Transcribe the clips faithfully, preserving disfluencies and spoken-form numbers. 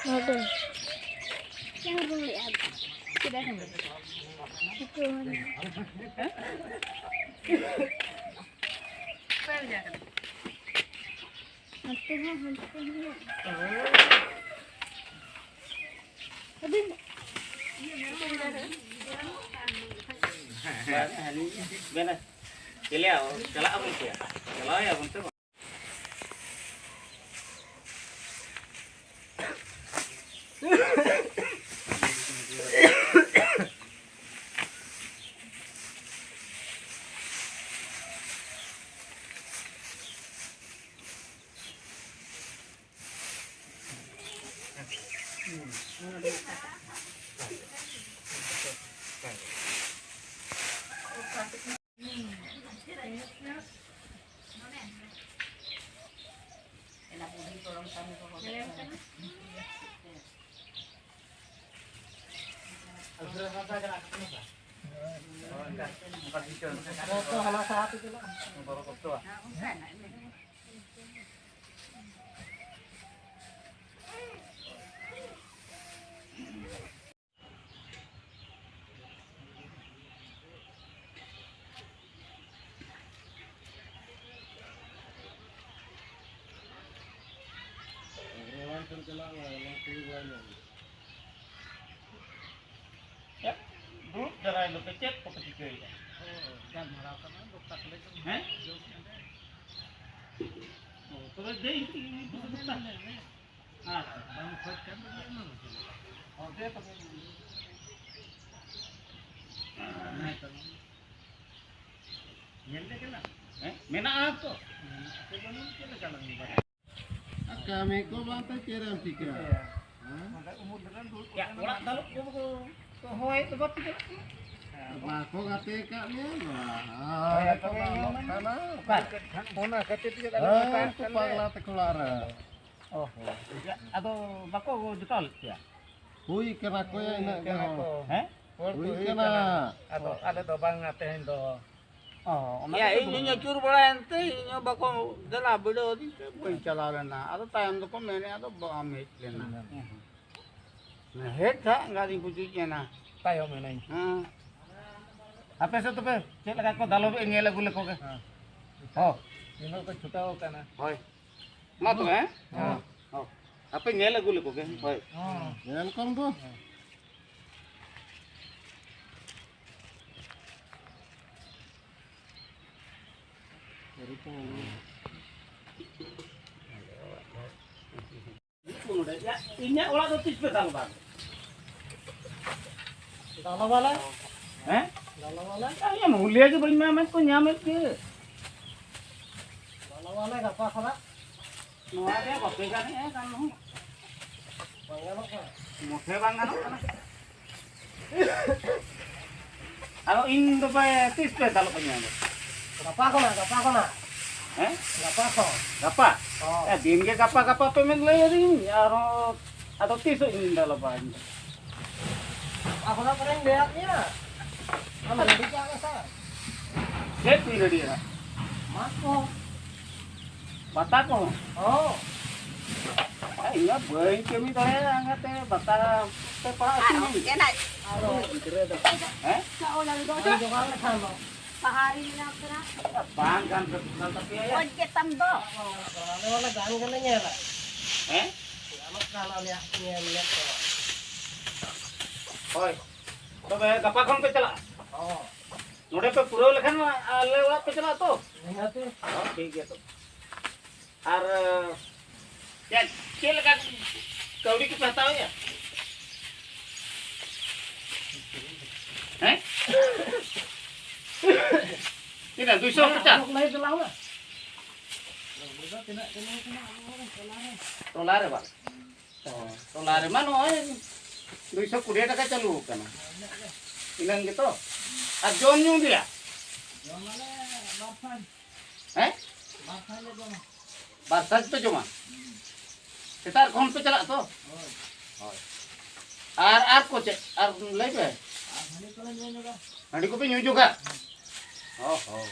ᱱᱚᱰᱮ᱾ ᱦᱟᱱᱛᱮ ᱦᱚᱸ, ᱦᱟᱱᱛᱮ ᱦᱚᱸ᱾ ᱟᱹᱵᱤᱱ ᱢᱮᱱᱟ, ᱪᱮᱞᱮᱭᱟ, ᱪᱟᱞᱟᱜ ᱟᱵᱚᱱ ᱥᱮ? ᱪᱟᱞᱟᱣ ᱟᱵᱚᱱ ᱥᱮ ᱵᱟᱝ? ᱪᱮᱫ? ᱫᱩᱲᱩᱵ ᱫᱷᱟᱨᱟᱭ ᱱᱚᱛᱮ ᱪᱮᱫ ᱠᱚᱯᱮ ᱪᱤᱠᱟᱹᱭᱮᱫᱟ? ᱜᱟᱞᱢᱟᱨᱟᱣ ᱠᱟᱱᱟ, ᱫᱚᱠᱛᱟ ᱠᱚᱞᱮ ᱡᱚᱢ ᱦᱮᱸ? ᱡᱚᱢ ᱠᱟᱱᱟ᱾ ᱚ, ᱛᱚᱵᱮ ᱫᱮᱡ ᱦᱤᱡᱩᱜ ᱢᱮ, ᱫᱚᱠᱛᱟ᱾ ᱟᱪᱪᱷᱟ᱾ ᱵᱟᱝ ᱠᱷᱚᱡ ᱠᱷᱟᱱ ᱫᱚ ᱵᱟᱝ ᱦᱩᱭᱩᱜᱼᱟ᱾ ᱦᱚᱸ, ᱫᱮ ᱛᱚᱵᱮ᱾ ᱦᱮᱸ, ᱛᱚᱵᱮ᱾ ᱧᱮᱞ ᱞᱮ ᱪᱟᱞᱟᱜ᱾ ᱦᱮᱸ? ᱢᱮᱱᱟᱜᱼᱟ ᱛᱚ᱾ ᱢᱮᱱᱟᱜ ᱛᱚ ᱵᱟᱹᱱᱩᱜ, ᱪᱮᱫ ᱞᱮᱠᱟ ᱞᱟᱝ ᱵᱟᱲᱟᱭᱟ? ᱟᱨ ᱠᱟᱹᱢᱤ ᱠᱚ ᱵᱟᱝ ᱛᱮ ᱪᱮᱫ ᱮᱢ ᱪᱤᱠᱟᱹᱭᱟ? ᱦᱮᱸ? ᱚᱸᱰᱮ ᱩᱢᱩᱞ ᱨᱮ ᱫᱩᱲᱩᱵ ᱭᱟ, ᱠᱟᱱᱟ᱾ ᱚᱲᱟᱜ ᱫᱟᱞᱚᱵ ᱠᱚ, ᱠᱚ ᱦᱚᱦᱚᱭᱮᱫ ᱫᱚ ᱵᱟᱯᱮ ᱪᱟᱞᱟᱜ ᱠᱟᱱᱟ? ᱵᱟᱠᱚ ᱜᱟᱛᱮ ᱟᱠᱟᱫ ᱢᱮᱭᱟ, ᱱᱚᱣᱟ᱾ ᱦᱳᱭ, ᱛᱚᱵᱮ ᱚᱱᱟ ᱢᱟ᱾ ᱚᱠᱟ? ᱚᱱᱟ ᱠᱷᱟᱹᱛᱤᱨ ᱛᱮᱜᱮ ᱛᱟᱦᱞᱮ ᱦᱮᱸ, ᱱᱚᱝᱠᱟ ᱩᱱᱠᱩ ᱠᱟᱱ ᱯᱟᱜᱽᱞᱟ ᱜᱮᱭᱟ᱾ ᱛᱟᱠᱚ ᱚᱲᱟᱜ ᱨᱮ᱾ ᱚ ᱦᱚᱸ᱾ ᱟᱫᱚ ᱵᱟᱠᱚ ᱡᱚᱴᱟᱣ ᱞᱮᱫ ᱯᱮᱭᱟ? ᱦᱩᱭ ᱠᱟᱱᱟ ᱠᱚᱭᱟ ᱤᱱᱟᱹᱜ ᱜᱮ ᱦᱩᱭ ᱠᱟᱱᱟ ᱦᱚᱲ᱾ ᱠᱚ᱾ ᱦᱮᱸ? ᱦᱚᱲ ᱠᱚ ᱦᱩᱭ ᱦᱩᱭ ᱠᱟᱱᱟ᱾ ᱠᱟᱱᱟ᱾ ᱟᱫᱚ ᱟᱞᱮ ᱫᱚ ᱵᱟᱝᱟ ᱛᱮᱦᱮᱧ ᱫᱚ᱾ ᱚ, ᱚᱱᱟ ᱭᱟ, ᱠᱚᱫᱚ ᱤᱧ ᱦᱚᱸᱧ ᱟᱹᱪᱩᱨ ᱵᱟᱲᱟᱭᱮᱱ ᱛᱮ ᱤᱧ ᱦᱚᱸ ᱵᱟᱠᱚ ᱫᱮᱞᱟ ᱵᱤᱰᱟᱹᱣ ᱟᱹᱫᱤᱧ ᱛᱮ ᱵᱟᱹᱧ ᱪᱟᱞᱟᱣ ᱞᱮᱱᱟ᱾ ᱟᱫᱚ ᱛᱟᱭᱚᱢ ᱫᱚᱠᱚ ᱢᱮᱱᱮᱫᱼᱟ, "ᱟᱫᱚ ᱵᱟᱢ ᱦᱮᱡ ᱞᱮᱱᱟ?" ᱦᱮᱸ᱾ ᱦᱮᱡ ᱦᱟᱸᱜ ᱜᱟᱹᱰᱤᱧ ᱯᱩᱪᱩᱡ ᱮᱱᱟ᱾ ᱛᱟᱭᱚᱢ ᱮᱱᱟᱹᱧ᱾ ᱦᱮᱸ᱾ ᱟᱯᱮ ᱥᱮᱫ ᱛᱚᱵᱮ ᱪᱮᱫ ᱞᱮᱠᱟ ᱠᱚ ᱫᱟᱞᱚᱵᱮᱫ, ᱧᱮᱞ ᱟᱹᱜᱩ ᱞᱮᱠᱚ ᱜᱮ᱾ ᱦᱮᱸ᱾ ᱦᱚᱸ᱾ ᱱᱤᱱᱟᱹᱜ ᱠᱚ ᱪᱷᱩᱴᱟᱹᱣ ᱟᱠᱟᱱᱟ᱾ ᱦᱳᱭ᱾ ᱢᱟ ᱛᱚᱵᱮ, ᱦᱮᱸ? ᱦᱮᱸ᱾ ᱦᱚᱸ᱾ ᱟᱯᱮ ᱧᱮᱞ ᱟᱹᱜᱩ ᱞᱮᱠᱚ ᱜᱮ᱾ ᱦᱳᱭ᱾ ᱦᱮᱸ᱾ ᱧᱮᱞ ᱠᱚᱢ ᱫᱚ᱾ ᱤᱧᱟᱹᱜ ᱚᱲᱟᱜ ᱫᱚ ᱛᱤᱥ ᱯᱮ ᱫᱟᱞᱚᱵᱟ? ᱫᱟᱞᱚᱵᱟᱞᱮ᱾ ᱦᱮᱸ? ᱫᱟᱞᱚᱵᱟᱞᱮ᱾ ᱟᱭᱟ, ᱢᱩᱞᱤᱭᱟᱹ ᱜᱮ ᱵᱟᱹᱧ ᱧᱟᱢᱮᱫ ᱠᱚ, ᱧᱟᱢᱮᱫ ᱜᱮ᱾ ᱫᱟᱞᱚᱵᱟᱞᱮ ᱜᱟᱯᱟ ᱠᱷᱚᱱᱟᱜ᱾ ᱱᱚᱣᱟ ᱜᱮ ᱵᱟᱯᱮ ᱜᱟᱱᱮᱜᱼᱟ, ᱜᱟᱱ ᱦᱚᱸ᱾ ᱵᱟᱝ ᱜᱟᱱᱚᱜ ᱠᱟᱱᱟ᱾ ᱢᱚᱴᱷᱮ ᱵᱟᱝ ᱜᱟᱱᱚᱜ ᱠᱟᱱᱟ᱾ ᱟᱫᱚ ᱤᱧ ᱫᱚ ᱯᱮ ᱛᱤᱥ ᱯᱮ ᱫᱟᱞᱚᱵ ᱠᱟᱹᱧᱟ ᱟᱫᱚ? ᱜᱟᱯᱟ ᱠᱷᱚᱱᱟᱜ, ᱜᱟᱯᱟ ᱠᱷᱚᱱᱟᱜ᱾ ᱦᱮᱸ? ᱜᱟᱯᱟ ᱠᱷᱚᱱ᱾ ᱜᱟᱯᱟ? ᱦᱚᱸ᱾ ᱮ, ᱫᱤᱱ ᱜᱮ ᱜᱟᱯᱟ, ᱜᱟᱯᱟ ᱯᱮ ᱢᱮᱱ ᱞᱟᱹᱭ ᱟᱹᱫᱤᱧ, ᱟᱨᱦᱚᱸ ᱟᱫᱚ ᱛᱤᱥᱚᱜ ᱤᱧ ᱫᱟᱞᱚᱵᱟ ᱤᱧ ᱫᱚ? ᱜᱟᱯᱟ ᱠᱷᱚᱱᱟᱜ ᱯᱚᱨᱮᱧ ᱞᱟᱹᱭᱟᱫ ᱢᱮᱭᱟ᱾ ᱟᱢ ᱨᱮᱰᱤ ᱠᱟᱜ ᱢᱮ ᱥᱮ᱾ ᱪᱮᱫ ᱠᱚᱧ ᱨᱮᱰᱤᱭᱟ? ᱢᱟᱜ ᱠᱚ᱾ ᱵᱟᱛᱟ ᱠᱚᱦᱚᱸ? ᱦᱚᱸ᱾ ᱟᱨ ᱤᱧ ᱢᱟ ᱵᱟᱹᱧ ᱠᱟᱹᱢᱤ ᱫᱟᱲᱮᱭᱟᱜᱼᱟ, ᱚᱱᱟᱛᱮ ᱵᱟᱛᱟ ᱯᱮ ᱯᱟᱲᱟᱜ ᱟᱨ ᱦᱚᱪᱚᱧ᱾ ᱚᱱᱛᱮᱱᱟᱜ ᱦᱮᱸ? ᱪᱟᱣᱞᱮ ᱫᱚ ᱵᱟᱝ ᱡᱚᱜᱟᱲ ᱞᱮᱠᱷᱟᱱ ᱫᱚ᱾ ᱯᱟᱦᱟᱲᱤ ᱢᱮᱱᱟᱜ ᱠᱟᱱᱟ᱾ ᱵᱟᱝ ᱜᱟᱱ ᱠᱟᱱ ᱛᱟᱯᱮᱭᱟ ᱭᱟ᱾ ᱚᱡ ᱜᱮ ᱛᱟᱢ ᱫᱚ᱾ ᱟᱞᱮ ᱢᱟᱞᱮ ᱜᱟᱱ ᱜᱮᱞᱮ ᱧᱮᱞᱟ᱾ ᱦᱮᱸ? ᱜᱟᱱᱚᱜ ᱠᱟᱱ ᱟᱞᱮᱭᱟᱜ ᱧᱮᱞ ᱧᱮᱞ ᱛᱮ᱾ ᱦᱳᱭ᱾ ᱛᱚᱵᱮ ᱜᱟᱯᱟ ᱠᱷᱚᱱ ᱯᱮ ᱪᱟᱞᱟᱜᱼᱟ? ᱦᱚᱸ᱾ ᱱᱚᱰᱮ ᱯᱮ ᱯᱩᱨᱟᱹᱣ ᱞᱮᱠᱷᱟᱱ ᱟᱞᱮ ᱚᱲᱟᱜ ᱯᱮ ᱪᱟᱞᱟᱜᱼᱟ ᱛᱚ? ᱱᱤᱦᱟᱹᱛᱤ᱾ ᱦᱚᱸ, ᱴᱷᱤᱠ ᱜᱮᱭᱟ ᱛᱚᱵᱮ᱾ ᱟᱨ, ᱪᱮᱫ, ᱪᱮᱫ ᱞᱮᱠᱟ ᱠᱟᱹᱣᱰᱤ ᱠᱚᱯᱮ ᱦᱟᱛᱟᱣᱮᱫᱼᱟ? ᱦᱮᱸ? ᱛᱤᱱᱟᱹᱜ, ᱫᱩᱭᱥᱚ ᱯᱚᱪᱟᱥ? ᱴᱚᱞᱟ ᱨᱮ ᱵᱟᱝ? ᱚ, ᱴᱚᱞᱟ ᱨᱮᱢᱟ ᱱᱚᱜᱼᱚᱭ ᱫᱩᱭᱥᱚ ᱠᱩᱲᱤ ᱴᱟᱠᱟ ᱪᱟᱹᱞᱩ ᱟᱠᱟᱱᱟ᱾ ᱤᱱᱟᱹᱝ ᱜᱮᱛᱚ? ᱟᱨ ᱡᱚᱢ ᱧᱩ ᱜᱮᱭᱟ? ᱦᱮᱸ? ᱵᱟᱨ ᱥᱟᱸᱡ ᱯᱮ ᱡᱚᱢᱟ? ᱥᱮᱛᱟᱜ ᱠᱷᱚᱱ ᱯᱮ ᱪᱟᱞᱟᱜᱼᱟ ᱛᱚ? ᱦᱳᱭ᱾ ᱟᱨ, ᱟᱨ ᱠᱚ ᱪᱮᱫ? ᱟᱨ ᱞᱟᱹᱭ ᱯᱮ᱾ ᱦᱟᱺᱰᱤ ᱠᱚᱯᱮ ᱧᱩ ᱧᱚᱜᱟ? ᱦᱚᱸ ᱦᱚᱸ᱾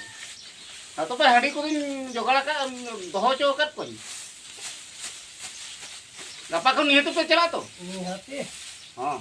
ᱟᱨ ᱛᱚᱵᱮ ᱦᱟᱺᱰᱤ ᱠᱚᱫᱚᱧ ᱡᱚᱜᱟᱲ ᱟᱠᱟᱫ, ᱫᱚᱦᱚ ᱦᱚᱪᱚ ᱟᱠᱟᱫ ᱠᱚᱣᱟᱧ᱾ ᱜᱟᱯᱟ ᱠᱷᱚᱱ ᱱᱤᱦᱟᱹᱛ ᱯᱮ ᱪᱟᱞᱟᱜᱼᱟ ᱛᱚ? ᱱᱤᱦᱟᱹᱛᱤ᱾ ᱦᱚᱸ᱾